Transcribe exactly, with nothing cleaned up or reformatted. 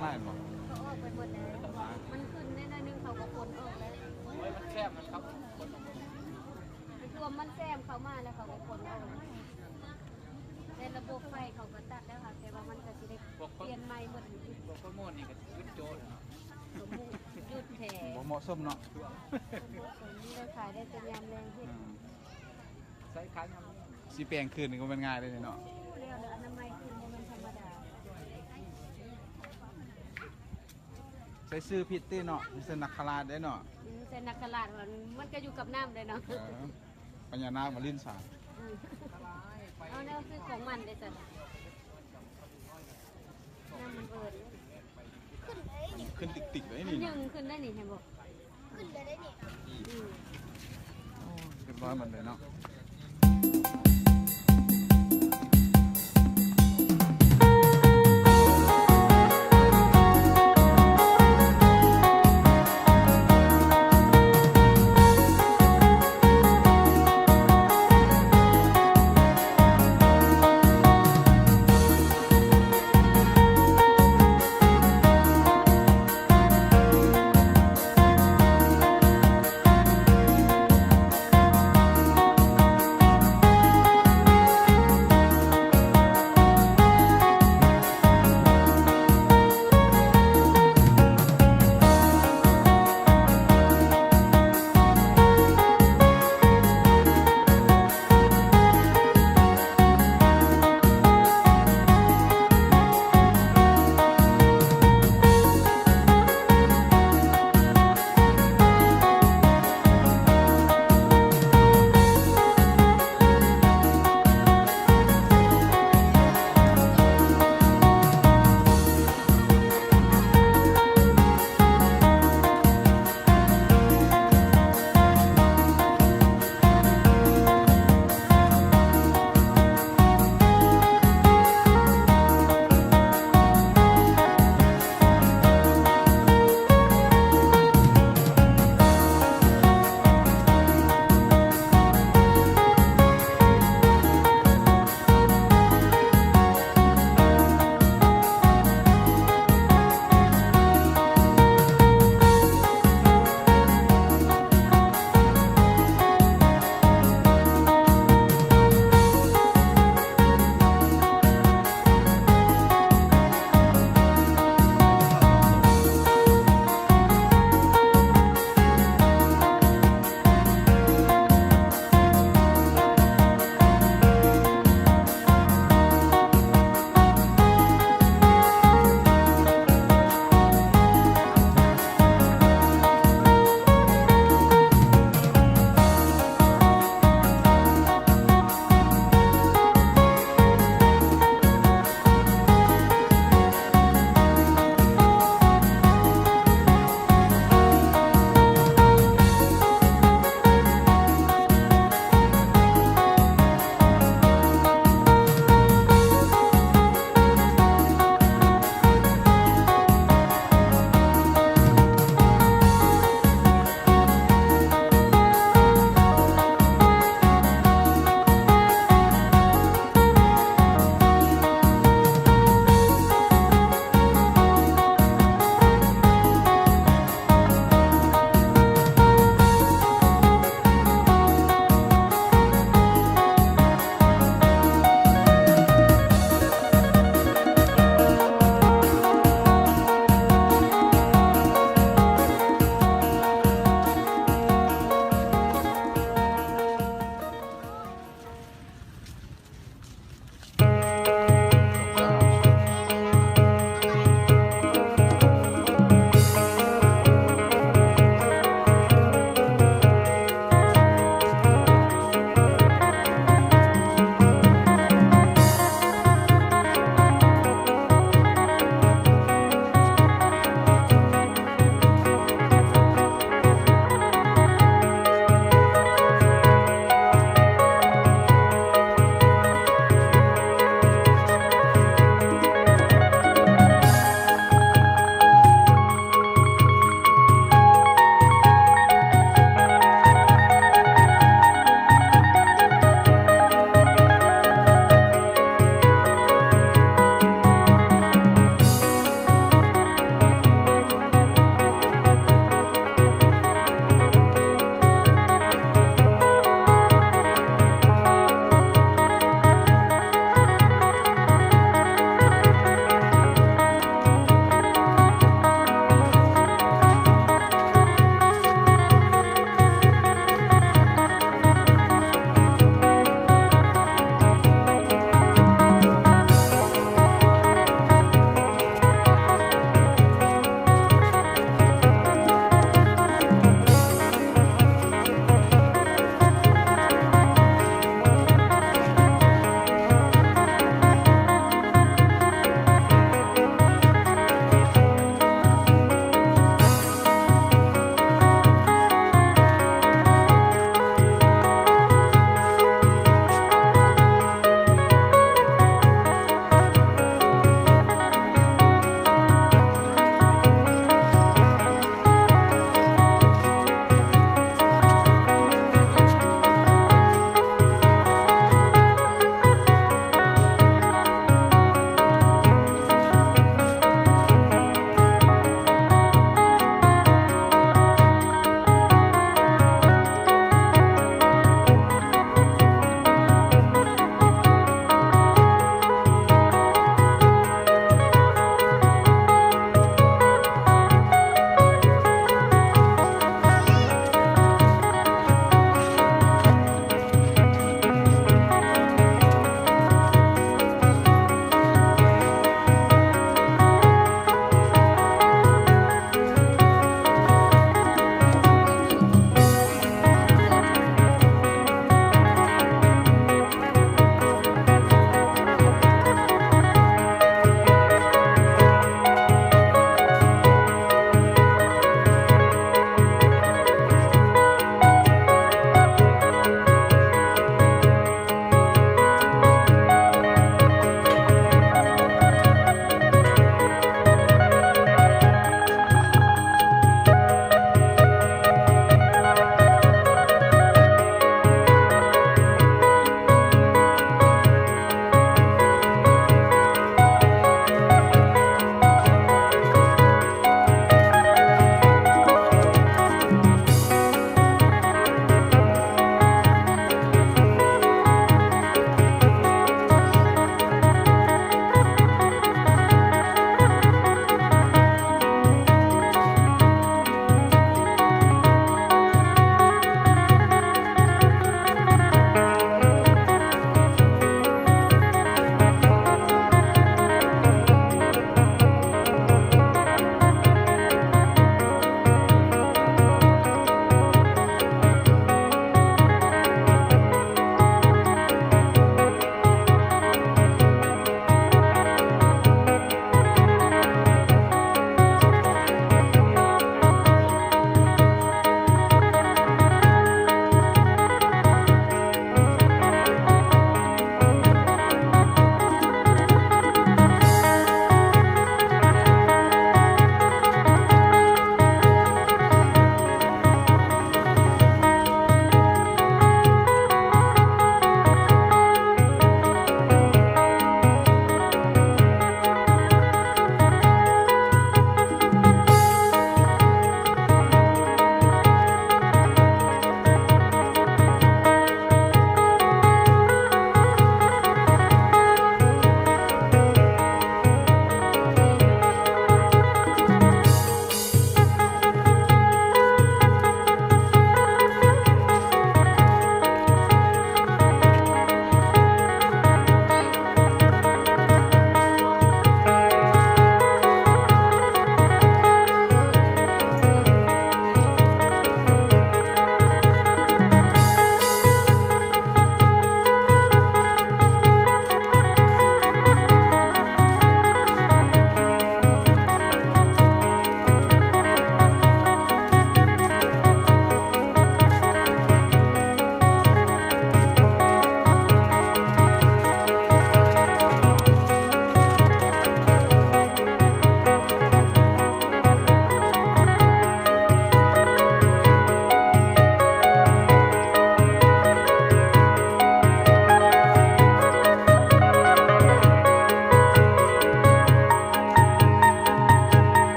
ไล่บ่ เขาออกไปหมดแล้ว มันขึ้นได้หน่อยนึงเขาก็ขนออกแล้ว โอ้ยมันแคบมันครับคนออกมา ไอ้ท่วมมันแซมเขามาแล้วเขาก็ขนออกแล้วแต่ระบบไฟเขาก็ตัดแล้วค่ะ แต่ว่ามันก็สิได้เปลี่ยนใหม่หมด พวกคนโม่นี่ก็ยุดโจรเนาะ สมมุติหยุดแผล บ่เหมาะสมเนาะ สมมุติเลยขายได้แต่ยามแรงเห็น อืม ใช้ขายยำ สิแปลงคืนนี่ก็เป็นง่ายเลยเนาะ เรียกเลยอนามัยคือมันธรรมดา ใส่ชื่อผิดติเนาะ ใส่นักขลาดได้เนาะ อืมใส่นักขลาดมันมันก็อยู่กับน้ำเลยเนาะ เออพญานาคมาลิ้นสา อืมเอาแนวซื้อของมันเลยจ้ะน้ำมันเอิญ ขึ้นติกๆเลย มัน นี่ ยังขึ้นได้นี่เห็นบอก ขึ้นเลยได้นี่ อืม โอ้เรียบร้อยหมดเลยเนาะ